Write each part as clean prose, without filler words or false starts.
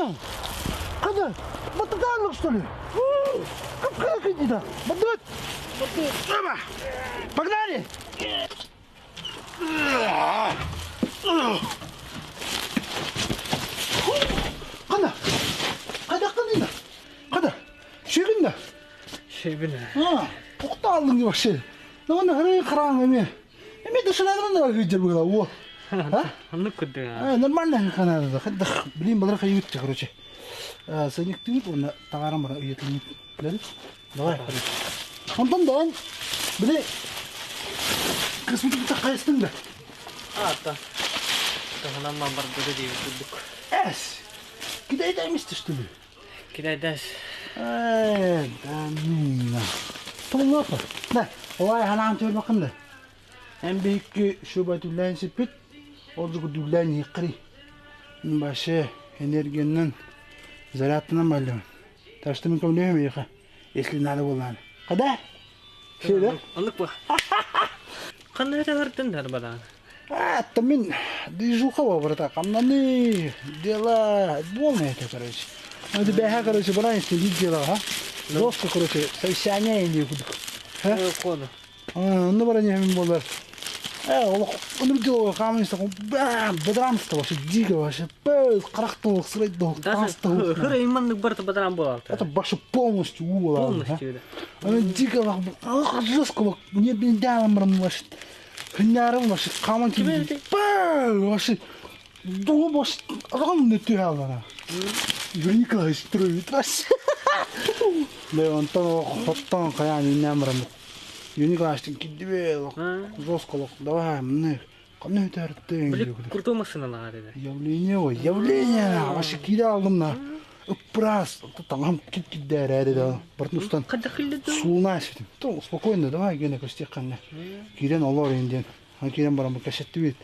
Када? Када? Батыгаанлык что ли? Кып-кып иди Бадыт! Погнали! Кана? Када кана? Када? Шүгүн да? Шүгүн. А, тоқталдың вообще. Ну, на хрен храм эме. Эме дышанадыр на видео было. О. А? Оннук курдук. А, нормально ханада. Хадах, блин, балар хайыт, короче. Сыник тыгыт, оны тагарам бара үйетилин. Давай, короче. Онтон даан, били, косметикта хайыстың да? Ата. Туһунан барбыта диэбит курдук. Эс! Кидайдаймысты, что ли? Кидайдас. Э, да ну. Толлопа. Да, олай ханаан төрмакын да. Эн биһикки шуба түллээн сиппит, ол дүллээн ииккри. Баше энергиянан зарядтанан баллым. Так что мен көмлөйм эйиэхэ, если надо буоллаҕына. Када? Шеде? Оннук ба. Ханна этэлэртэн дар бараан? А, это мин движуха брата, камнаны, дела, полное это, короче. Ну, это бэха, короче, баран если дела, а? Жестко, короче, совещание или кудук. Коду. Онно баран иһэмин буолар. Э, олох оннук дело хааман истэ бам, бадрам вообще дико вообще, пэ, харахтан сырайд таастан. Хыр иманнык барта бадрам буолалта. Это вообще полностью ула. Полностью, да. Она дико жестко, не бендалом вообще. Хынярым вообще хааман Ким Пэ, вообще дуу вообще ровно түһэллара. Юрий Николаевич строит вообще. Да, онтон хоттон хайаан иннээн баран Юрий Николаевич киддибе жестко давай мны каны өтәрттең. Били крутой машина наар Явление ой, явление вообще кире алдым на. Ыппырас, таҥам кип киддээр да. Бартын устан Кадахыллы сууна ситим. То спокойно давай гене көстек канна. Кирен олор инден. Хан кирен барам кәшеттибит.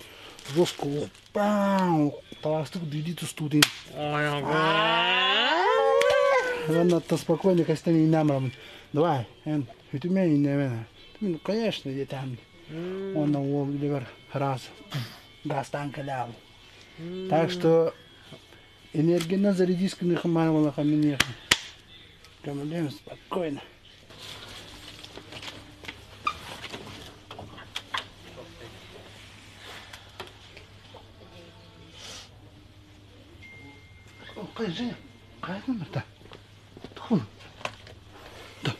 Жестко бам, таластык диди тустудин. Ладно, спокойно костен иннамрам. Давай, эн, хүтүмэ иннемен. Ну, конечно, где там. Он на уол бар раз газтан калял. Так что энергияна зарядисканы хмарвала хаминех. Камалем спокойно. Кай Женя, кай номерда? Тохун. Да.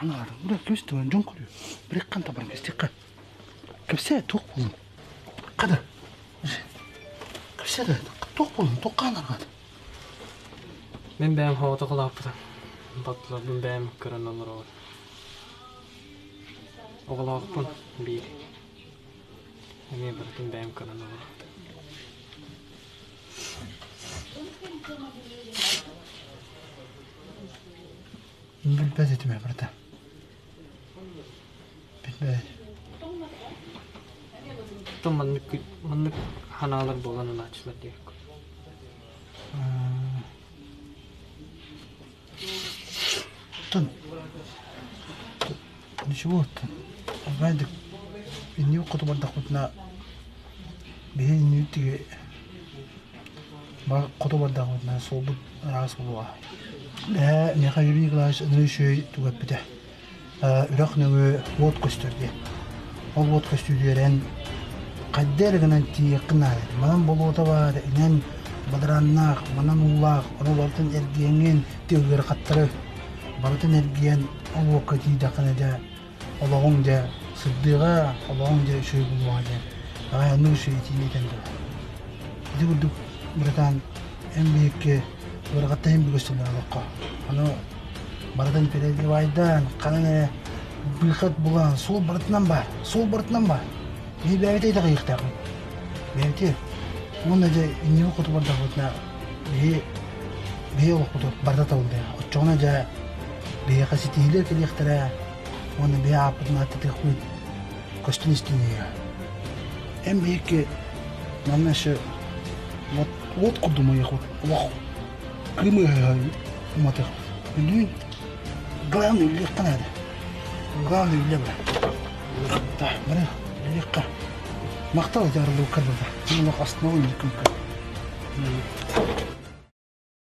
Ана, бура көстөн жон көрү. Бирек кан табарым кестик. Кепсе тоқ болун. Када. Кепсе да тоқ болун, тоққан аргат. Мен бэм хоото кылааппыта. Баттыларбын бэм көрөн олорор. Оҕолоохпун биир. Эмиэ барытын бэйэм көрөн олорор. Билбэт этим брата. Билбэт. Оттон маннык маннык ханаалар буолан ылааччылар диэкку. Тон ничего Знаете, инни хоту бардахпытына биһи инни тиги хоту бардахпытына суолбут араас буолуоҕа. Ээ миэхэ Юрий Николаевич ынырыы үчүгэй тугу эппитэ. Үрэх нөҥүө уот көстөр диэн. Ол уот көстүүтүгэр хайда эрэ гынан тиийиэххин наада этэ. Манан болуота баар, инэн бадарааннаах, манан уулаах, ону барытын эргийэҥҥин тыалгары хаттары барытын эргийэн ол уокка тиийдэххинэ дьэ олоҕуҥ дьэ сырдыаҕа, олоҕуҥ дьэ үчүгэй буолуоҕа диэн аҕай оннук үчүгэй этиини этэн турар. Ити курдук братан эн биһикки ыарахаттар иһин бүгүстүлэр олоххо. Ону барытын перебивайдаан, ханан эрэ выход булан, суол барытынан баар, суол барытынан баар. Биһи бэйэбит итэҕэйиэхтээхпит. Бэйэбити уонна дьэ инники хоту бардахпытына биһи биһи олохпутугар барыта табыллыа. Оччоҕуна дьэ биһиэхэ ситиһиилэр кэлиэхтэрэ уонна биһи ааппытын ааттатыахпыт көстөн истиниэ. Эн биһикки манна еще вот вот курдумайыхпыт олох кыымыһыһа уматыахпыт. Бүлүүн главный үллүөххэ наада. Главный үлэ бара. Да, бары үллүөххэ. Махтал ити арыллыбыккар барда. Мин олох астына үллүккүм.